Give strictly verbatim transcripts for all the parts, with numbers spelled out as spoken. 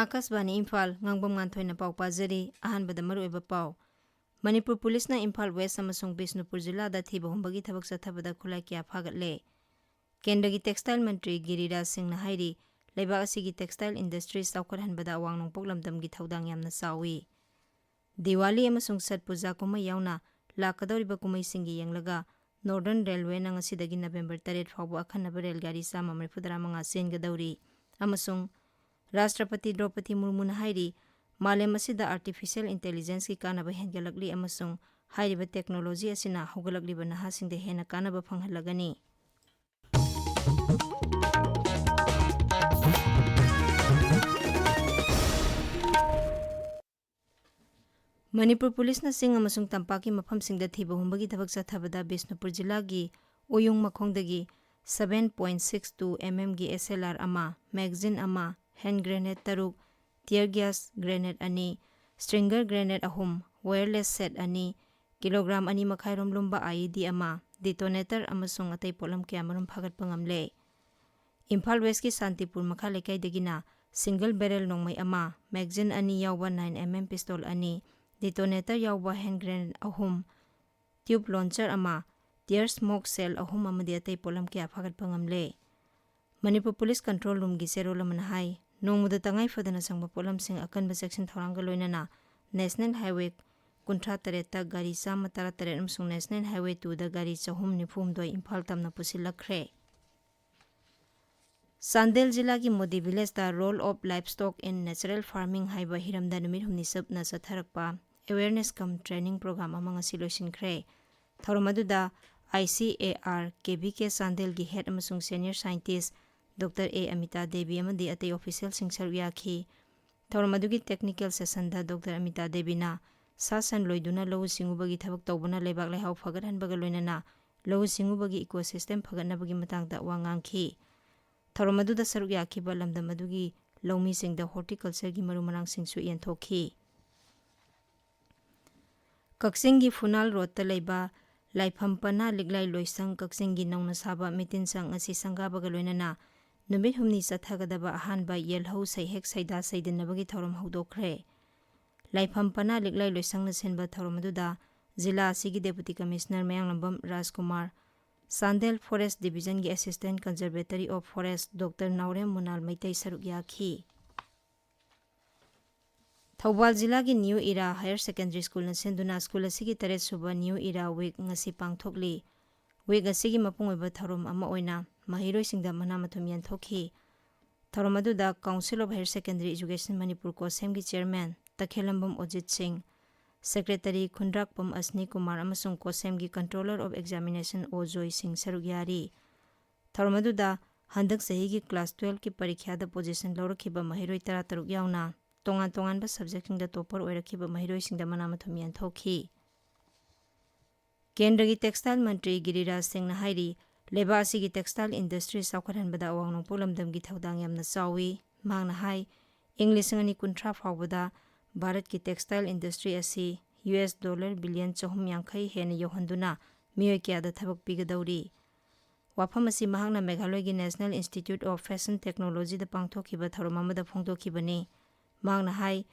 ꯑꯥꯀꯥꯁꯕꯥꯅꯤ ꯏꯝꯐꯥꯜ, ꯉꯥꯡꯕꯝ ꯉꯥꯟꯊꯣꯏꯅ ꯄꯥꯎ ꯄꯥꯖꯔꯤ꯫ ꯑꯍꯥꯟꯕꯗ ꯃꯔꯨꯑꯣꯏꯕ ꯄꯥꯎ꯫ ꯃꯅꯤꯄꯨꯔ ꯄꯨꯂꯤꯁꯅ ꯏꯝꯐꯥꯜ ꯋꯦꯁ ꯑꯃꯁꯨꯡ ꯕꯤꯁꯅꯨꯄꯨꯔ ꯖꯤꯂꯥꯗ ꯊꯤꯕ ꯍꯨꯝꯕꯒꯤ ꯊꯕꯛ ꯆꯠꯊꯕꯗ ꯈꯨꯠꯂꯥꯏ ꯀꯌꯥ ꯐꯥꯒꯠꯂꯦ꯫ ꯀꯦꯟꯗ꯭ꯔꯒꯤ ꯇꯦꯛꯁꯇꯥꯏꯜ ꯃꯟꯇ꯭ꯔꯤ ꯒꯤꯔꯤꯔꯥꯖ ꯁꯤꯡꯅ ꯍꯥꯏꯔꯤ, ꯂꯩꯕꯥꯛ ꯑꯁꯤꯒꯤ ꯇꯦꯛꯁꯇꯥꯏꯜ ꯏꯟꯗꯁꯇ꯭ꯔꯤꯁ ꯆꯥꯎꯈꯠꯍꯟꯕꯗ ꯑꯋꯥꯡ ꯅꯣꯡꯄꯣꯛ ꯂꯝꯗꯝꯒꯤ ꯊꯧꯗꯥꯡ ꯌꯥꯝꯅ ꯆꯥꯎꯏ꯫ ꯗꯤꯋꯥꯂꯤ ꯑꯃꯁꯨꯡ ꯁꯠ ꯄꯨꯖꯥ ꯀꯨꯝꯍꯩ ꯌꯥꯎꯅ ꯂꯥꯛꯀꯗꯧꯔꯤꯕ ꯀꯨꯝꯍꯩꯁꯤꯡꯒꯤ ꯌꯦꯡꯂꯒ Northern Railwayꯅ ꯉꯁꯤꯗꯒꯤ November ꯇꯔꯦꯠ ꯐꯥꯎꯕ ꯑꯈꯟꯅꯕ ꯔꯦꯜꯒꯥꯔꯤ ꯆꯥꯝꯃ ꯃꯔꯤꯐꯨ ꯇꯔꯥ ꯃꯉꯥ ꯆꯦꯟꯒꯗꯧꯔꯤ ꯑꯃꯁꯨꯡ ꯔꯥꯁꯇ꯭ꯔꯄꯇꯤ ꯗ꯭ꯔꯧꯄꯗꯤ ꯃꯨꯔꯃꯨꯅ ꯍꯥꯏꯔꯤ, ꯃꯥꯂꯦꯝ ꯑꯁꯤꯗ Artificial Intelligenceꯀꯤ ꯀꯥꯟꯅꯕ ꯍꯦꯟꯒꯠꯂꯛꯂꯤ ꯑꯃꯁꯨꯡ ꯍꯥꯏꯔꯤꯕ technology ꯑꯁꯤꯅ ꯍꯧꯒꯠꯂꯛꯂꯤꯕ ꯅꯍꯥꯁꯤꯡꯗ ꯍꯦꯟꯅ ꯀꯥꯟꯅꯕ ꯐꯪꯍꯜꯂꯒꯅꯤ꯫ ꯃꯅꯤꯄꯨꯔ ꯄꯨꯂꯤꯁꯅ ꯆꯤꯡ ꯑꯃꯁꯨꯡ ꯇꯝꯄꯥꯛꯀꯤ ꯃꯐꯝꯁꯤꯡꯗ ꯊꯤꯕ ꯍꯨꯝꯕꯒꯤ ꯊꯕꯛ ꯆꯠꯊꯕꯗ ꯕꯤꯁꯅꯨꯄꯨꯔ ꯖꯤꯂꯥꯒꯤ ꯎꯌꯨꯡ ꯃꯈꯣꯡꯗꯒꯤ seven point six two mmꯒꯤ SLR ꯑꯃ, magazine ꯑꯃ, hand grenade ꯇꯔꯨꯛ, tear gas grenade ꯑꯅꯤ, stringer grenade ꯑꯍꯨꯝ, wireless set ꯑꯅꯤ, ꯀꯤꯂꯣꯒ꯭ꯔꯥꯝ ꯑꯅꯤ ꯃꯈꯥꯏ ꯔꯣꯝ ꯂꯨꯝꯕ IED ꯑꯃ, detonator ꯑꯃꯁꯨꯡ ꯑꯇꯩ ꯄꯣꯠꯂꯝ ꯀꯌꯥ ꯃꯔꯨꯝ ꯐꯥꯒꯠꯄ ꯉꯝꯂꯦ꯫ ꯏꯝꯐꯥꯜ ꯋꯦꯁꯀꯤ ꯁꯥꯟꯇꯤꯄꯨꯔ ꯃꯈꯥ ꯂꯩꯀꯥꯏꯗꯒꯤꯅ single barrel ꯅꯣꯡꯃꯩ ꯑꯃ, magazine ꯑꯅꯤ ꯌꯥꯎꯕ nine mm pistol ꯑꯅꯤ, detonator ꯌꯥꯎꯕ hand grenade ꯑꯍꯨꯝ, tube launcher ꯑꯃ, tear smoke shell ꯑꯍꯨꯝ ꯑꯃꯗꯤ ꯑꯇꯩ ꯄꯣꯠꯂꯝ ꯀꯌꯥ ꯐꯥꯒꯠꯄ ꯉꯝꯂꯦ꯫ ꯃꯅꯤꯄꯨꯔ ꯄꯨꯂꯤꯁ control roomꯒꯤ ꯆꯦꯔꯣꯜ ꯑꯃꯅ ꯍꯥꯏ, ꯅꯣꯡꯃꯗ ꯇꯉꯥꯏ ꯐꯗꯅ ꯆꯪꯕ ꯄꯣꯠꯂꯝꯁꯤꯡ ꯑꯀꯟꯕ ꯆꯦꯛꯁꯤꯟ ꯊꯧꯔꯥꯡꯒ ꯂꯣꯏꯅꯅ National Highway ꯀꯨꯟꯊ꯭ꯔꯥ ꯇꯔꯦꯠꯇ ꯒꯥꯔꯤ ꯆꯥꯝꯃ ꯇꯔꯥ ꯇꯔꯦꯠ ꯑꯃꯁꯨꯡ National Highway twoꯗ ꯒꯥꯔꯤ ꯆꯍꯨꯝ ꯅꯤꯐꯨ ꯍꯨꯝꯗꯣꯏ ꯏꯝꯐꯥꯜ ꯇꯝꯅ ꯄꯨꯁꯤꯜꯂꯛꯈ꯭ꯔꯦ꯫ ꯆꯥꯟꯗꯦꯜ ꯖꯤꯂꯥꯒꯤ Modi ꯚꯤꯂꯦꯖꯇ Role of Livestock in Natural Farming ꯍꯥꯏꯕ ꯍꯤꯔꯝꯗ ꯅꯨꯃꯤꯠ ꯍꯨꯝꯅꯤ ꯆꯨꯞꯅ ꯆꯠꯊꯔꯛꯄ awareness cum training program ꯑꯃ ꯉꯁꯤ ꯂꯣꯏꯁꯤꯟꯈ꯭ꯔꯦ꯫ ꯊꯧꯔꯝ ꯑꯗꯨꯗ ICAR KVK ꯆꯥꯟꯗꯦꯜꯒꯤ head ꯑꯃꯁꯨꯡ senior scientist Doctor A Amita Devi ꯑꯃꯗꯤ ꯑꯇꯩ officialꯁꯤꯡ ꯁꯔꯨꯛ ꯌꯥꯈꯤ꯫ ꯊꯧꯔꯝ ꯑꯗꯨꯒꯤ technical sessionꯗ Doctor ꯑꯃꯤꯇꯥ ꯗꯦꯕꯤꯅ ꯁꯥ ꯁꯟ ꯂꯣꯏꯗꯨꯅ ꯂꯧꯎ ꯁꯤꯡꯎꯕꯒꯤ ꯊꯕꯛ ꯇꯧꯕꯅ ꯂꯩꯕꯥꯛ ꯂꯩꯍꯥꯎ ꯐꯒꯠꯍꯟꯕꯒ ꯂꯣꯏꯅꯅ ꯂꯧꯎ ꯁꯤꯡꯎꯕꯒꯤ ecosystem ꯐꯒꯠꯅꯕꯒꯤ ꯃꯇꯥꯡꯗ ꯋꯥ ꯉꯥꯡꯈꯤ꯫ ꯊꯧꯔꯝ ꯑꯗꯨꯗ ꯁꯔꯨꯛ ꯌꯥꯈꯤꯕ ꯂꯝꯗꯝ ꯑꯗꯨꯒꯤ ꯂꯧꯃꯤꯁꯤꯡꯗ horticultureꯒꯤ ꯃꯔꯨ ꯃꯔꯥꯡꯁꯤꯡꯁꯨ ꯌꯦꯟꯊꯣꯛꯈꯤ꯫ ꯀꯛꯆꯤꯡꯒꯤ ꯐꯨꯅꯥꯜ ꯔꯣꯗꯇ ꯂꯩꯕ ꯂꯥꯏꯐꯝ ꯄꯅꯥ ꯂꯤꯛꯂꯥꯏ ꯂꯣꯏꯁꯪ ꯀꯛꯆꯤꯡꯒꯤ ꯅꯧꯅ ꯁꯥꯕ ꯃꯤꯇꯤꯟ ꯁꯪ ꯑꯁꯤ ꯁꯪꯒꯥꯕꯒ ꯂꯣꯏꯅꯅ ꯅꯨꯃꯤꯠ ꯍꯨꯝꯅꯤ ꯆꯠꯊꯒꯗꯕ ꯑꯍꯥꯟꯕ ꯌꯦꯜꯍꯧ ꯁꯩꯍꯦꯛ ꯁꯩꯗꯥ ꯁꯩꯗꯟꯅꯕꯒꯤ ꯊꯧꯔꯝ ꯍꯧꯗꯣꯛꯈ꯭ꯔꯦ꯫ ꯂꯥꯏꯐꯝ ꯄꯅꯥ ꯂꯤꯛꯂꯥꯏ ꯂꯣꯏꯁꯪꯅ ꯁꯤꯟꯕ ꯊꯧꯔꯝ ꯑꯗꯨꯗ ꯖꯤꯂꯥ ꯑꯁꯤꯒꯤ Deputy Commissioner Mayanglambam Rajkumar, Chandel Forest Divisionꯒꯤ Assistant Conservatory of Forest Doctor ꯅꯥꯎꯔꯦꯝ ꯃꯨꯅꯥꯜ ꯃꯩꯇꯩ ꯁꯔꯨꯛ ꯌꯥꯈꯤ꯫ ꯊꯧꯕꯥꯜ ꯖꯤꯂꯥꯒꯤ New Era Higher Secondary Schoolꯅ ꯁꯤꯟꯗꯨꯅ ꯁ꯭ꯀꯨꯜ ꯑꯁꯤꯒꯤ ꯇꯔꯦꯠ ꯁꯨꯕ New Era Week ꯉꯁꯤ ꯄꯥꯡꯊꯣꯛꯂꯤ꯫ Week ꯑꯁꯤꯒꯤ ꯃꯄꯨꯡ ꯑꯣꯏꯕ ꯊꯧꯔꯝ ꯑꯃ ꯑꯣꯏꯅ ꯃꯍꯩꯔꯣꯏꯁꯤꯡꯗ ꯃꯅꯥ ꯃꯊꯨꯝ ꯌꯦꯟꯊꯣꯛꯈꯤ꯫ ꯊꯧꯔꯝ ꯑꯗꯨꯗ Council of Higher Secondary Education Manipur ꯀꯣꯁꯦꯝꯒꯤ Chairman ꯇꯈꯦꯜꯂꯝꯕꯝ ꯑꯣꯖꯤꯠ ꯁꯤꯡ, Secretary ꯈꯨꯟꯗ꯭ꯔꯥꯛꯄꯝ ꯑꯁꯅꯤ ꯀꯨꯃꯥꯔ ꯑꯃꯁꯨꯡ ꯀꯣꯁꯦꯝꯒꯤ Controller of Examination ꯑꯣ ꯖꯣꯏ ꯁꯤꯡ ꯁꯔꯨꯛ ꯌꯥꯔꯤ꯫ ꯊꯧꯔꯝ ꯑꯗꯨꯗ ꯍꯟꯗꯛ ꯆꯍꯤꯒꯤ class twelveꯀꯤ ꯄꯔꯤꯈ꯭ꯌꯥꯗ position ꯂꯧꯔꯛꯈꯤꯕ ꯃꯍꯩꯔꯣꯏ ꯇꯔꯥꯇꯔꯨꯛ ꯌꯥꯎꯅ ꯇꯣꯉꯥꯟ ꯇꯣꯉꯥꯟꯕ subjectꯁꯤꯡꯗ topper ꯑꯣꯏꯔꯛꯈꯤꯕ ꯃꯍꯩꯔꯣꯏꯁꯤꯡꯗ ꯃꯅꯥ ꯃꯊꯨꯝ ꯌꯦꯟꯊꯣꯛꯈꯤ꯫ ꯀꯦꯟꯗ꯭ꯔꯒꯤ Textile ꯃꯟꯇ꯭ꯔꯤ ꯒꯤꯔꯤꯔꯥꯖ ꯁꯤꯡꯅ ꯍꯥꯏꯔꯤ, ꯂꯩꯕꯥꯛ ꯑꯁꯤꯒꯤ textile industry ꯆꯥꯎꯈꯠꯍꯟꯕꯗ ꯑꯋꯥꯡ ꯅꯣꯡꯄꯣꯛ ꯂꯝꯗꯝꯒꯤ ꯊꯧꯗꯥꯡ ꯌꯥꯝꯅ ꯆꯥꯎꯏ꯫ ꯃꯍꯥꯛꯅ ꯍꯥꯏ, ꯏꯪ ꯂꯤꯁꯤꯡ ꯑꯅꯤ ꯀꯨꯟꯊ꯭ꯔꯥ ꯐꯥꯎꯕꯗ ꯚꯥꯔꯠꯀꯤ textile industry ꯑꯁꯤ U S dollar billion ꯆꯍꯨꯝ ꯌꯥꯡꯈꯩ ꯍꯦꯟꯅ ꯌꯧꯍꯟꯗꯨꯅ ꯃꯤꯑꯣꯏ ꯀꯌꯥꯗ ꯊꯕꯛ ꯄꯤꯒꯗꯧꯔꯤ꯫ ꯋꯥꯐꯝ ꯑꯁꯤ ꯃꯍꯥꯛꯅ ꯃꯦꯘꯥꯂꯌꯒꯤ National Institute of Fashion Technologyꯗ ꯄꯥꯡꯊꯣꯛꯈꯤꯕ ꯊꯧꯔꯝ ꯑꯃꯗ ꯐꯣꯡꯗꯣꯛꯈꯤꯕꯅꯤ꯫ ꯃꯍꯥꯛꯅ ꯍꯥꯏ,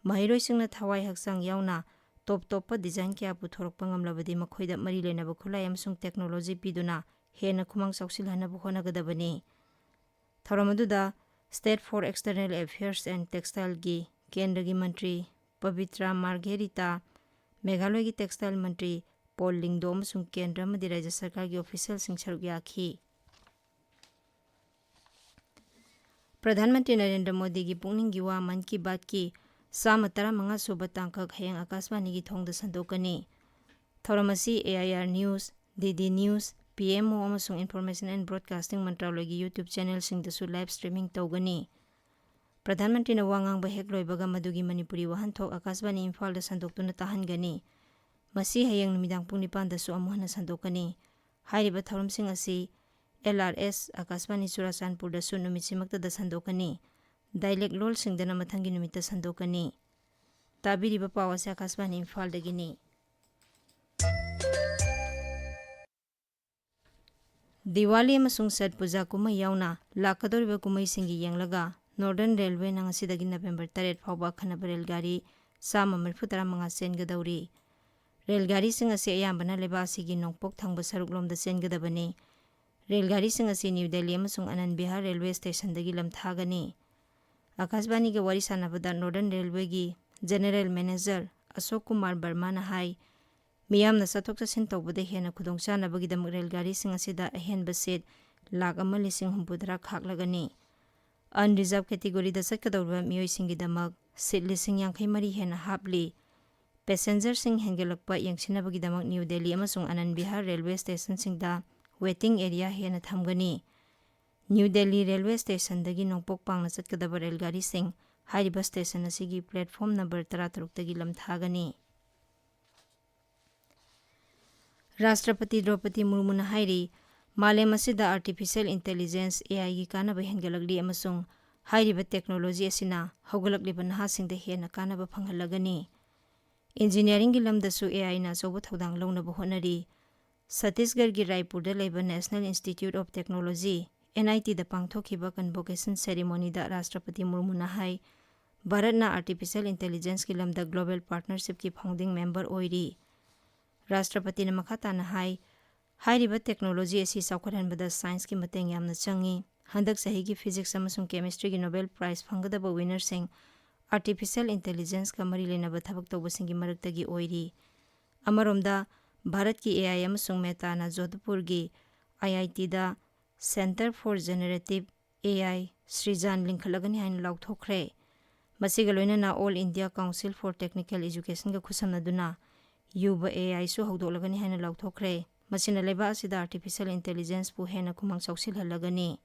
ꯃꯍꯩꯔꯣꯏꯁꯤꯡꯅ ꯊꯋꯥꯏ ꯍꯛꯆꯥꯡ ꯌꯥꯎꯅ ꯇꯣꯞ ꯇꯣꯞꯄ design ꯀꯌꯥ ꯄꯨꯊꯣꯔꯛꯄ ꯉꯝꯂꯕꯗꯤ ꯃꯈꯣꯏꯗ ꯃꯔꯤ ꯂꯩꯅꯕ ꯈꯨꯠꯂꯥꯏ ꯑꯃꯁꯨꯡ technology ꯄꯤꯗꯨꯅ ꯍꯦꯟꯅ ꯈꯨꯃꯥꯡ ꯆꯥꯎꯁꯤꯜꯍꯟꯅꯕ ꯍꯣꯠꯅꯒꯗꯕꯅꯤ꯫ ꯊꯧꯔꯝ ꯑꯗꯨꯗ State for External Affairs and Textileꯒꯤ ꯀꯦꯟꯗ꯭ꯔꯒꯤ ꯃꯟꯇ꯭ꯔꯤ ꯄꯕꯤꯇ꯭ꯔ ꯃꯥꯔꯘꯦꯔꯤꯇꯥ, ꯃꯦꯘꯥꯂꯌꯒꯤ textile ꯃꯟꯇ꯭ꯔꯤ ꯄꯣꯜ ꯂꯤꯡꯗꯣ ꯑꯃꯁꯨꯡ ꯀꯦꯟꯗ꯭ꯔ ꯑꯃꯗꯤ ꯔꯥꯖ꯭ꯌ ꯁꯔꯀꯥꯔꯒꯤ officialꯁꯤꯡ ꯁꯔꯨꯛ ꯌꯥꯈꯤ꯫ ꯄ꯭ꯔꯙꯥꯟ ꯃꯟꯇ꯭ꯔꯤ ꯅꯔꯦꯟꯗ꯭ꯔ ꯃꯣꯗꯤꯒꯤ ꯄꯨꯛꯅꯤꯡꯒꯤ ꯋꯥ ꯃꯟ ꯀꯤ ꯕꯥꯠꯀꯤ ꯆꯥꯝꯃ ꯇꯔꯥꯃꯉꯥ ꯁꯨꯕ ꯇꯥꯡꯀꯛ ꯍꯌꯦꯡ ꯑꯀꯥꯁꯕꯥꯅꯤꯒꯤ ꯊꯣꯡꯗ ꯁꯟꯗꯣꯛꯀꯅꯤ꯫ ꯊꯧꯔꯝ ꯑꯁꯤ A I R News, D D News, P M O ꯑꯃꯁꯨꯡ Information and Broadcasting ꯃꯟꯇ꯭ꯔꯥꯂꯣꯏꯒꯤ YouTube channelꯁꯤꯡꯗꯁꯨ live streaming ꯇꯧꯒꯅꯤ꯫ ꯄ꯭ꯔꯙꯥꯟ ꯃꯟꯇ꯭ꯔꯤꯅ ꯋꯥ ꯉꯥꯡꯕ ꯍꯦꯛ ꯂꯣꯏꯕꯒ ꯃꯗꯨꯒꯤ ꯃꯅꯤꯄꯨꯔꯤ ꯋꯥꯍꯟꯊꯣꯛ ꯑꯀꯥꯁꯕꯥꯅꯤ ꯏꯝꯐꯥꯜꯗ ꯁꯟꯗꯣꯛꯇꯨꯅ ꯇꯥꯍꯟꯒꯅꯤ꯫ ꯃꯁꯤ ꯍꯌꯦꯡ ꯅꯨꯃꯤꯗꯥꯡ ꯄꯨꯡ ꯅꯤꯄꯥꯟꯗꯁꯨ ꯑꯃꯨꯛ ꯍꯟꯅ ꯁꯟꯗꯣꯛꯀꯅꯤ꯫ ꯍꯥꯏꯔꯤꯕ ꯊꯧꯔꯝꯁꯤꯡ ꯑꯁꯤ L R S ꯑꯀꯥꯁꯕꯥꯅꯤ ꯆꯨꯔꯥꯆꯥꯟꯄꯨꯔꯗꯁꯨ ꯅꯨꯃꯤꯠꯁꯤꯃꯛꯇꯗ ꯁꯟꯗꯣꯛꯀꯅꯤ꯫ Dialect ꯂꯣꯜꯁꯤꯡꯗꯅ ꯃꯊꯪꯒꯤ ꯅꯨꯃꯤꯠꯇ ꯁꯟꯗꯣꯛꯀꯅꯤ꯫ ꯇꯥꯕꯤꯔꯤꯕ ꯄꯥꯎ ꯑꯁꯤ ꯑꯀꯥꯁꯕꯥꯅꯤ ꯏꯝꯐꯥꯜꯗꯒꯤꯅꯤ꯫ ꯗꯤꯋꯥꯂꯤ ꯑꯃꯁꯨꯡ ꯁꯠ ꯄꯨꯖꯥ ꯀꯨꯝꯍꯩ ꯌꯥꯎꯅ ꯂꯥꯛꯀꯗꯧꯔꯤꯕ ꯀꯨꯝꯍꯩꯁꯤꯡꯒꯤ ꯌꯦꯡꯂꯒ Northern Railway ꯉꯁꯤꯗꯒꯤ November ꯇꯔꯦꯠ ꯐꯥꯎꯕ ꯑꯈꯟꯅꯕ ꯔꯦꯜꯒꯥꯔꯤ ꯆꯥꯝꯃ ꯃꯔꯤꯐꯨ ꯇꯔꯥꯃꯉꯥ ꯆꯦꯟꯒꯗꯧꯔꯤ꯫ ꯔꯦꯜꯒꯥꯔꯤꯁꯤꯡ ꯑꯁꯤ ꯑꯌꯥꯝꯕꯅ ꯂꯩꯕꯥꯛ ꯑꯁꯤꯒꯤ ꯅꯣꯡꯄꯣꯛ ꯊꯪꯕ ꯁꯔꯨꯛꯂꯣꯝꯗ ꯆꯦꯟꯒꯗꯕꯅꯤ꯫ ꯔꯦꯜꯒꯥꯔꯤꯁꯤꯡ ꯑꯁꯤ ꯅ꯭ꯌꯨ ꯗꯦꯜꯂꯤ ꯑꯃꯁꯨꯡ ꯑꯅꯟꯗ ꯕꯤꯍꯥꯔ ꯔꯦꯜꯋꯦ ꯁ꯭ꯇꯦꯁꯟꯗꯒꯤ ꯂꯝꯊꯥꯒꯅꯤ꯫ ꯑꯀꯥꯁꯕꯥꯅꯤꯒ ꯋꯥꯔꯤ ꯁꯥꯟꯅꯕꯗ Northern Railwayꯒꯤ General Manager ꯑꯁꯣꯛ ꯀꯨꯃꯥꯔ ꯕꯔꯃꯥꯅ ꯍꯥꯏ, ꯃꯤꯌꯥꯝꯅ ꯆꯠꯊꯣꯛ ꯆꯠꯁꯤꯟ ꯇꯧꯕꯗ ꯍꯦꯟꯅ ꯈꯨꯗꯣꯡꯆꯥꯅꯕꯒꯤꯗꯃꯛ ꯔꯦꯜꯒꯥꯔꯤꯁꯤꯡ ꯑꯁꯤꯗ ꯑꯍꯦꯟꯕ ꯁꯤꯠ ꯂꯥꯈ ꯑꯃ ꯂꯤꯁꯤꯡ ꯍꯨꯝꯐꯨꯇꯔꯥ ꯈꯥꯛꯂꯒꯅꯤ꯫ Unreserved categoryꯗ ꯆꯠꯀꯗꯧꯔꯤꯕ ꯃꯤꯑꯣꯏꯁꯤꯡꯒꯤꯗꯃꯛ ꯁꯤꯠ ꯂꯤꯁꯤꯡ ꯌꯥꯡꯈꯩ ꯃꯔꯤ ꯍꯦꯟꯅ ꯍꯥꯞꯂꯤ꯫ Passengerꯁꯤꯡ ꯍꯦꯟꯒꯠꯂꯛꯄ ꯌꯦꯡꯁꯤꯟꯅꯕꯒꯤꯗꯃꯛ ꯅ꯭ꯌꯨ ꯗꯦꯜꯂꯤ ꯑꯃꯁꯨꯡ ꯑꯅꯟꯗ ꯕꯤꯍꯥꯔ ꯔꯦꯜꯋꯦ ꯁ꯭ꯇꯦꯁꯟꯁꯤꯡꯗ waiting area ꯍꯦꯟꯅ ꯊꯝꯒꯅꯤ꯫ ꯅ꯭ꯌꯨ ꯗꯦꯜꯂꯤ ꯔꯦꯜꯋꯦ ꯁ꯭ꯇꯦꯁꯟꯗꯒꯤ ꯅꯣꯡꯄꯣꯛ ꯄꯥꯡꯅ ꯆꯠꯀꯗꯕ ꯔꯦꯜꯒꯥꯔꯤꯁꯤꯡ ꯍꯥꯏꯔꯤꯕ ꯁ꯭ꯇꯦꯁꯟ ꯑꯁꯤꯒꯤ platform number ꯇꯔꯥꯇꯔꯨꯛꯇꯒꯤ ꯂꯝꯊꯥꯒꯅꯤ꯫ ꯔꯥꯁꯇ꯭ꯔꯄꯇꯤ ꯗ꯭ꯔꯧꯄꯗꯤ ꯃꯨꯔꯃꯨꯅ ꯍꯥꯏꯔꯤ, ꯃꯥꯂꯦꯝ ꯑꯁꯤꯗ Artificial Intelligence, AIꯒꯤ ꯀꯥꯟꯅꯕ ꯍꯦꯟꯒꯠꯂꯛꯂꯤ ꯑꯃꯁꯨꯡ ꯍꯥꯏꯔꯤꯕ technology ꯑꯁꯤꯅ ꯍꯧꯒꯠꯂꯛꯂꯤꯕ ꯅꯍꯥꯁꯤꯡꯗ ꯍꯦꯟꯅ ꯀꯥꯟꯅꯕ ꯐꯪꯍꯜꯂꯒꯅꯤ꯫ Engineeringꯒꯤ ꯂꯝꯗꯁꯨ AIꯅ ꯑꯆꯧꯕ ꯊꯧꯗꯥꯡ ꯂꯧꯅꯕ ꯍꯣꯠꯅꯔꯤ꯫ ꯁꯠꯇꯤꯁꯒꯔꯒꯤ ꯔꯥꯏꯄꯨꯔꯗ ꯂꯩꯕ National Institute of Technology, NITꯗ ꯄꯥꯡꯊꯣꯛꯈꯤꯕ convocation ceremonyꯗ ꯔꯥꯁꯇ꯭ꯔꯄꯇꯤ ꯃꯨꯔꯃꯨꯅ ꯍꯥꯏ, ꯚꯥꯔꯠꯅ Artificial Intelligenceꯀꯤ ꯂꯝꯗ global partnershipꯀꯤ founding member ꯑꯣꯏꯔꯤ꯫ ꯔꯥꯁꯇ꯭ꯔꯄꯇꯤꯅ ꯃꯈꯥ ꯇꯥꯅ ꯍꯥꯏ, ꯍꯥꯏꯔꯤꯕ technology ꯑꯁꯤ ꯆꯥꯎꯈꯠꯍꯟꯕꯗ scienceꯀꯤ ꯃꯇꯦꯡ ꯌꯥꯝꯅ ꯆꯪꯏ꯫ ꯍꯟꯗꯛ ꯆꯍꯤꯒꯤ Physics ꯑꯃꯁꯨꯡ Chemistryꯒꯤ Nobel Prize ꯐꯪꯒꯗꯕ winnerꯁꯤꯡ Artificial Intelligenceꯀ ꯃꯔꯤ ꯂꯩꯅꯕ ꯊꯕꯛ ꯇꯧꯕꯁꯤꯡꯒꯤ ꯃꯔꯛꯇꯒꯤ ꯑꯣꯏꯔꯤ꯫ ꯑꯃꯔꯣꯝꯗ, ꯚꯥꯔꯠꯀꯤ AI ꯑꯃꯁꯨꯡ Metaꯅ ꯖꯣꯙꯄꯨꯔꯒꯤ IITꯗ Centre for Generative AI ꯁ꯭ꯔꯤꯖꯥꯟ ꯂꯤꯡꯈꯠꯂꯒꯅꯤ ꯍꯥꯏꯅ ꯂꯥꯎꯊꯣꯛꯈ꯭ꯔꯦ꯫ ꯃꯁꯤꯒ ꯂꯣꯏꯅꯅ All India Council for Technical Educationꯒ ꯈꯨꯠꯁꯝꯅꯗꯨꯅ ꯌꯨꯕ AIꯁꯨ ꯍꯧꯗꯣꯛꯂꯒꯅꯤ ꯍꯥꯏꯅ ꯂꯥꯎꯊꯣꯛꯈ꯭ꯔꯦ꯫ ꯃꯁꯤꯅ ꯂꯩꯕꯥꯛ ꯑꯁꯤꯗ Artificial Intelligenceꯄꯨ ꯍꯦꯟꯅ ꯈꯨꯃꯥꯡ ꯆꯥꯎꯁꯤꯜꯍꯜꯂꯒꯅꯤ꯫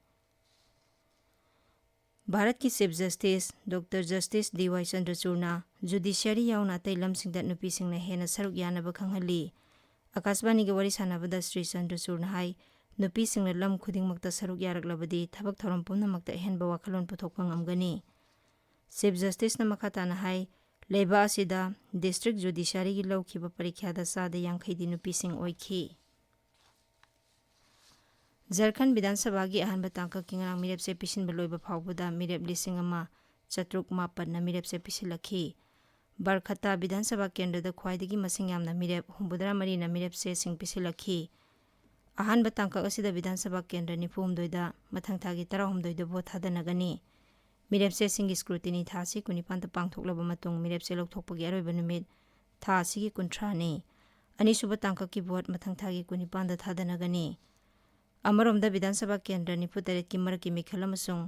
ꯚꯥꯔꯠꯀꯤ Chief Justice Doctor Justice DY ꯆꯟꯗ꯭ꯔꯆꯨꯔꯅ judiciary ꯌꯥꯎꯅ ꯑꯇꯩ ꯂꯝꯁꯤꯡꯗ ꯅꯨꯄꯤꯁꯤꯡꯅ ꯍꯦꯟꯅ ꯁꯔꯨꯛ ꯌꯥꯅꯕ ꯈꯪꯍꯜꯂꯤ꯫ ꯑꯀꯥꯁꯕꯥꯅꯤꯒ ꯋꯥꯔꯤ ꯁꯥꯟꯅꯕꯗ ꯁ꯭ꯔꯤ ꯆꯟꯗ꯭ꯔꯆꯨꯔꯅ ꯍꯥꯏ, ꯅꯨꯄꯤꯁꯤꯡꯅ ꯂꯝ ꯈꯨꯗꯤꯡꯃꯛꯇ ꯁꯔꯨꯛ ꯌꯥꯔꯛꯂꯕꯗꯤ ꯊꯕꯛ ꯊꯧꯔꯝ ꯄꯨꯝꯅꯃꯛꯇ ꯑꯍꯦꯟꯕ ꯋꯥꯈꯜꯂꯣꯟ ꯄꯨꯊꯣꯛꯄ ꯉꯝꯒꯅꯤ꯫ Chief Justiceꯅ ꯃꯈꯥ ꯇꯥꯅ ꯍꯥꯏ, ꯂꯩꯕꯥꯛ ꯑꯁꯤꯗ district judiciaryꯒꯤ ꯂꯧꯈꯤꯕ ꯄꯔꯤꯈ꯭ꯌꯥꯗ ꯆꯥꯗ ꯌꯥꯡꯈꯩꯗꯤ ꯅꯨꯄꯤꯁꯤꯡ ꯑꯣꯏꯈꯤ꯫ ꯖꯔꯈꯟ ꯕꯤꯙꯥꯟ ꯁꯚꯥꯒꯤ ꯑꯍꯥꯟꯕ ꯇꯥꯡꯀꯛꯀꯤ ꯉꯔꯥꯡ ꯃꯤꯔꯦꯞꯁꯦ ꯄꯤꯁꯤꯟꯕ ꯂꯣꯏꯕ ꯐꯥꯎꯕꯗ ꯃꯤꯔꯦꯞ ꯂꯤꯁꯤꯡ ꯑꯃ ꯆꯥꯇ꯭ꯔꯨꯛ ꯃꯥꯄꯟꯅ ꯃꯤꯔꯦꯞꯁꯦ ꯄꯤꯁꯤꯜꯂꯛꯈꯤ꯫ ꯕꯔꯈꯇꯥ ꯕꯤꯙꯥꯟ ꯁꯚꯥ ꯀꯦꯟꯗ꯭ꯔꯗ ꯈ꯭ꯋꯥꯏꯗꯒꯤ ꯃꯁꯤꯡ ꯌꯥꯝꯅ ꯃꯤꯔꯦꯞ ꯍꯨꯝꯐꯨꯇꯔꯥ ꯃꯔꯤꯅ ꯃꯤꯔꯦꯞꯁꯦꯁꯤꯡ ꯄꯤꯁꯤꯜꯂꯛꯈꯤ꯫ ꯑꯍꯥꯟꯕ ꯇꯥꯡꯀꯛ ꯑꯁꯤꯗ ꯕꯤꯙꯥꯟ ꯁꯚꯥ ꯀꯦꯟꯗ꯭ꯔ ꯅꯤꯐꯨ ꯍꯨꯝꯗꯣꯏꯗ ꯃꯊꯪ ꯊꯥꯒꯤ ꯇꯔꯥꯍꯨꯝꯗꯣꯏꯗ ꯚꯣꯠ ꯊꯥꯗꯅꯒꯅꯤ꯫ ꯃꯤꯔꯦꯞꯁꯦꯁꯤꯡꯒꯤ scrutiny ꯊꯥ ꯑꯁꯤ ꯀꯨꯟꯅꯤꯄꯥꯟꯗ ꯄꯥꯡꯊꯣꯛꯂꯕ ꯃꯇꯨꯡ ꯃꯤꯔꯦꯞꯁꯦ ꯂꯧꯊꯣꯛꯄꯒꯤ ꯑꯔꯣꯏꯕ ꯅꯨꯃꯤꯠ ꯊꯥ ꯑꯁꯤꯒꯤ ꯀꯨꯟꯊ꯭ꯔꯥꯅꯤ꯫ ꯑꯅꯤꯁꯨꯕ ꯇꯥꯡꯀꯛꯀꯤ ꯚꯣꯠ ꯃꯊꯪ ꯊꯥꯒꯤ ꯀꯨꯟꯅꯤꯄꯥꯟꯗ ꯊꯥꯗꯅꯒꯅꯤ꯫ ꯑꯃꯔꯣꯝꯗ ꯕꯤꯙꯥꯟ ꯁꯚꯥ ꯀꯦꯟꯗ꯭ꯔ ꯅꯤꯐꯨ ꯇꯔꯦꯠꯀꯤ ꯃꯔꯛꯀꯤ ꯃꯤꯈꯜ ꯑꯃꯁꯨꯡ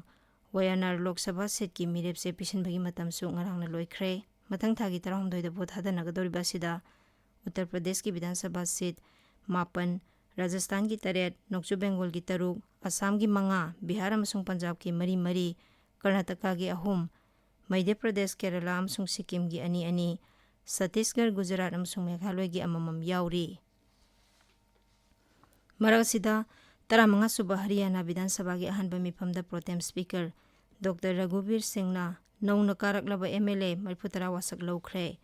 ꯋꯥꯌꯥꯅꯥꯔ ꯂꯣꯛ ꯁꯚꯥ seatꯀꯤ ꯃꯤꯔꯦꯞꯁꯦ ꯄꯤꯁꯤꯟꯕꯒꯤ ꯃꯇꯝꯁꯨ ꯉꯔꯥꯡꯅ ꯂꯣꯏꯈ꯭ꯔꯦ꯫ ꯃꯊꯪ ꯊꯥꯒꯤ ꯇꯔꯥꯍꯨꯝꯗꯣꯏꯗ ꯚꯣꯠ ꯊꯥꯗꯅꯒꯗꯧꯔꯤꯕ ꯑꯁꯤꯗ ꯎꯠꯇꯔ ꯄ꯭ꯔꯗꯦꯁꯀꯤ ꯕꯤꯙꯥꯟ ꯁꯚꯥ seat ꯃꯥꯄꯟ, ꯔꯥꯖꯁꯊꯥꯟꯒꯤ ꯇꯔꯦꯠ, ꯅꯣꯡꯆꯨꯞ ꯕꯦꯡꯒꯣꯜꯒꯤ ꯇꯔꯨꯛ, ꯑꯁꯥꯝꯒꯤ ꯃꯉꯥ, ꯕꯤꯍꯥꯔ ꯑꯃꯁꯨꯡ ꯄꯟꯖꯥꯕꯀꯤ ꯃꯔꯤ ꯃꯔꯤ, ꯀꯔꯅꯥꯇꯀꯥꯒꯤ ꯑꯍꯨꯝ, ꯃꯙ꯭ꯌ ꯄ꯭ꯔꯗꯦꯁ, ꯀꯦꯔꯂꯥ ꯑꯃꯁꯨꯡ ꯁꯤꯛꯀꯤꯝꯒꯤ ꯑꯅꯤ ꯑꯅꯤ, ꯁꯠꯇꯤꯁꯒꯔ, ꯒꯨꯖꯔꯥꯠ ꯑꯃꯁꯨꯡ ꯃꯦꯘꯥꯂꯌꯒꯤ ꯑꯃꯃꯝ ꯌꯥꯎꯔꯤ꯫ ꯃꯔꯛ ꯑꯁꯤꯗ, ꯇꯔꯥꯃꯉꯥ ꯁꯨꯕ ꯍꯔꯤꯌꯥꯅꯥ ꯕꯤꯙꯥꯟ ꯁꯚꯥꯒꯤ ꯑꯍꯥꯟꯕ ꯃꯤꯐꯝꯗ pro tem speaker ꯗꯣꯛꯇꯔ ꯔꯘꯨꯕꯤꯔ ꯁꯤꯡꯅ ꯅꯧꯅ ꯀꯥꯔꯛꯂꯕ MLA ꯃꯔꯤꯐꯨꯇꯔꯥ ꯋꯥꯁꯛ ꯂꯧꯈ꯭ꯔꯦ꯫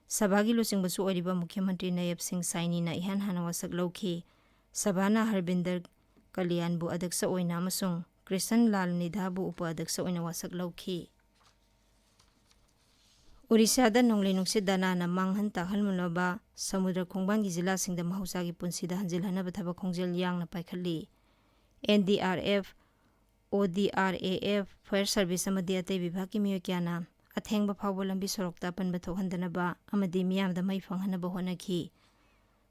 ꯁꯚꯥꯒꯤ ꯂꯨꯆꯤꯡꯕꯁꯨ ꯑꯣꯏꯔꯤꯕ ꯃꯨꯈ꯭ꯌ ꯃꯟꯇ꯭ꯔꯤ ꯅꯥꯌꯕ ꯁꯤꯡ ꯁꯥꯏꯅꯤꯅ ꯏꯍꯥꯟ ꯍꯥꯟꯅ ꯋꯥꯁꯛ ꯂꯧꯈꯤ꯫ ꯁꯚꯥꯅ ꯍꯔꯕꯤꯟꯗꯔ ꯀꯂꯤꯌꯥꯟꯕꯨ ꯑꯗ꯭ꯌꯛꯁ ꯑꯣꯏꯅ ꯑꯃꯁꯨꯡ ꯀ꯭ꯔꯤꯁꯟ ꯂꯥꯜ ꯅꯤꯙꯥꯕꯨ ꯎꯄ ꯑꯗ꯭ꯌꯛꯁ ꯑꯣꯏꯅ ꯋꯥꯁꯛ ꯂꯧꯈꯤ꯫ ꯑꯣꯔꯤꯁꯥꯗ ꯅꯣꯡꯂꯩ ꯅꯨꯡꯁꯤꯠ ꯗꯥꯅꯥꯅ ꯃꯥꯡꯍꯟ ꯇꯥꯛꯍꯟꯂꯕ ꯁꯃꯨꯗ꯭ꯔ ꯈꯣꯡꯕꯥꯟꯒꯤ ꯖꯤꯂꯥꯁꯤꯡꯗ ꯃꯍꯧꯁꯥꯒꯤ ꯄꯨꯟꯁꯤꯗ ꯍꯟꯖꯤꯜꯍꯟꯅꯕ ꯊꯕꯛ ꯈꯣꯡꯖꯦꯜ ꯌꯥꯡꯅ ꯄꯥꯏꯈꯠꯂꯤ꯫ NDRF, ODRAF, fire service ꯑꯃꯗꯤ ꯑꯇꯩ ꯕꯤꯚꯥꯒꯀꯤ ꯃꯤꯑꯣꯏ ꯀꯌꯥꯅ ꯑꯊꯦꯡꯕ ꯐꯥꯎꯕ ꯂꯝꯕꯤ ꯁꯣꯔꯣꯛꯇ ꯑꯄꯟꯕ ꯊꯣꯛꯍꯟꯗꯅꯕ ꯑꯃꯗꯤ ꯃꯤꯌꯥꯝꯗ ꯃꯩ ꯐꯪꯍꯟꯅꯕ ꯍꯣꯠꯅꯈꯤ꯫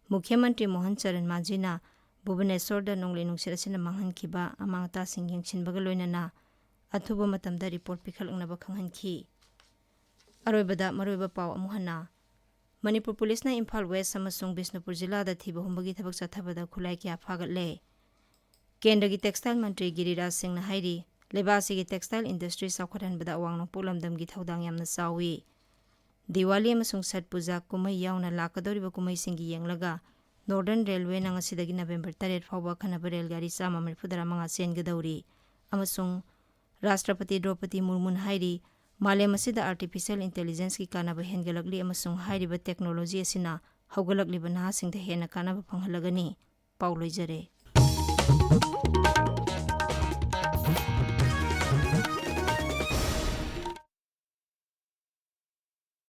ꯃꯨꯈ꯭ꯌ ꯃꯟꯇ꯭ꯔꯤ ꯃꯣꯍꯟ ꯆꯔꯟ ꯃꯥꯟꯖꯤꯅ ꯚꯨꯕꯅꯦꯁꯣꯔꯗ ꯅꯣꯡꯂꯩ ꯅꯨꯡꯁꯤꯠ ꯑꯁꯤꯅ ꯃꯥꯡꯍꯟꯈꯤꯕ ꯑꯃꯥꯡ ꯑꯇꯥꯁꯤꯡ ꯌꯦꯡꯁꯤꯟꯕꯒ ꯂꯣꯏꯅꯅ ꯑꯊꯨꯕ ꯃꯇꯝꯗ report ꯄꯤꯈꯠꯂꯛꯅꯕ ꯈꯪꯍꯟꯈꯤ꯫ ꯑꯔꯣꯏꯕꯗ ꯃꯔꯨꯑꯣꯏꯕ ꯄꯥꯎ ꯑꯃꯨꯛ ꯍꯟꯅ꯫ ꯃꯅꯤꯄꯨꯔ ꯄꯨꯂꯤꯁꯅ ꯏꯝꯐꯥꯜ ꯋꯦꯁ ꯑꯃꯁꯨꯡ ꯕꯤꯁꯅꯨꯄꯨꯔ ꯖꯤꯂꯥꯗ ꯊꯤꯕ ꯍꯨꯝꯕꯒꯤ ꯊꯕꯛ ꯆꯠꯊꯕꯗ ꯈꯨꯠꯂꯥꯏ ꯀꯌꯥ ꯐꯥꯒꯠꯂꯦ꯫ ꯀꯦꯟꯗ꯭ꯔꯒꯤ textile ꯃꯟꯇ꯭ꯔꯤ ꯒꯤꯔꯤꯔꯥꯖ ꯁꯤꯡꯅ ꯍꯥꯏꯔꯤ, ꯂꯩꯕꯥꯛ ꯑꯁꯤꯒꯤ textile industry ꯆꯥꯎꯈꯠꯍꯟꯕꯗ ꯑꯋꯥꯡ ꯅꯣꯡꯄꯣꯛ ꯂꯝꯗꯝꯒꯤ ꯊꯧꯗꯥꯡ ꯌꯥꯝꯅ ꯆꯥꯎꯏ꯫ ꯗꯤꯋꯥꯂꯤ ꯑꯃꯁꯨꯡ ꯁꯠ ꯄꯨꯖꯥ ꯀꯨꯝꯍꯩ ꯌꯥꯎꯅ ꯂꯥꯛꯀꯗꯧꯔꯤꯕ ꯀꯨꯝꯍꯩꯁꯤꯡꯒꯤ ꯌꯦꯡꯂꯒ Northern Railwayꯅ ꯉꯁꯤꯗꯒꯤ ꯅꯕꯦꯝꯕꯔ ꯇꯔꯦꯠ ꯐꯥꯎꯕ ꯑꯈꯟꯅꯕ ꯔꯦꯜ ꯒꯥꯔꯤ ꯆꯥꯝꯃ ꯃꯔꯤꯐꯨꯇꯔꯥ ꯃꯉꯥ ꯆꯦꯟꯒꯗꯧꯔꯤ ꯑꯃꯁꯨꯡ ꯔꯥꯁꯇ꯭ꯔꯄꯇꯤ ꯗ꯭ꯔꯧꯄꯗꯤ ꯃꯨꯔꯃꯨꯅ ꯍꯥꯏꯔꯤ, ꯃꯥꯂꯦꯝ ꯑꯁꯤꯗ artificial intelligenceꯀꯤ ꯀꯥꯟꯅꯕ ꯍꯦꯟꯒꯠꯂꯛꯂꯤ ꯑꯃꯁꯨꯡ ꯍꯥꯏꯔꯤꯕ technology ꯑꯁꯤꯅ ꯍꯧꯒꯠꯂꯛꯂꯤꯕ ꯅꯍꯥꯁꯤꯡꯗ ꯍꯦꯟꯅ ꯀꯥꯟꯅꯕ ꯐꯪꯍꯜꯂꯒꯅꯤ꯫ ꯄꯥꯎ ꯂꯣꯏꯖꯔꯦ꯫